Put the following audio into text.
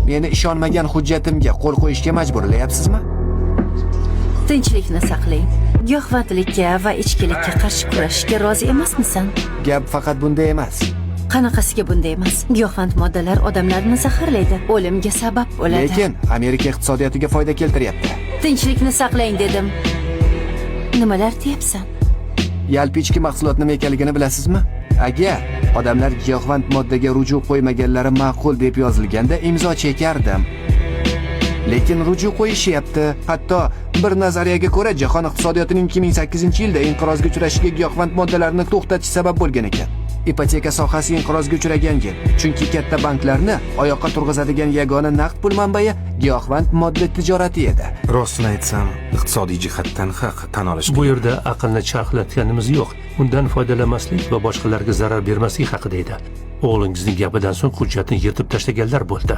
Meni ishonmagan hujjatimga qo'l qo'yishga majburlayapsizmi? Tinchlikni saqlang. Giyohvandlikka va ichkilikka qarshi kurashishga rozi emasmisan? Gap faqat bunda emas. Qanaqasiga bunday emas? Giyohvand moddalar odamlarni zaharlaydi, o'limga sabab bo'ladi. Lekin Amerika iqtisodiyotiga foyda keltiryapti. Tinchlikni saqlang dedim. Nimalar deyapsan? Yalpi ichki mahsulot nima ekanligini bilasizmi? Agar odamlar giyohvand moddaga ruju qo'ymaganlari ma'qul deb yozilganda imzo chekardim. Lekin ruju qo'yishyapti. Hatto bir nazariyaga ko'ra, jahon iqtisodiyotining 2008-yilda inqirozga uchrashiga giyohvand moddalarni to'xtatish sabab bo'lgan ekan. Ipoteka sohasi inqirozga uchragan yil, chunki katta banklarni oyoqqa turg'izadigan yagona naqd pul manbai giyohvand modda tijorati edi. Rostini aytsam, iqtisodiy jihatdan haq tan olish Bu yerda aqlni charxlatganimiz yo'q. Undan foydalanmaslik va boshqalarga zarar bermaslik haqida edi. O'g'lingizning gapidan so'ng hujjatni yirtib tashlaganlar bo'ldi.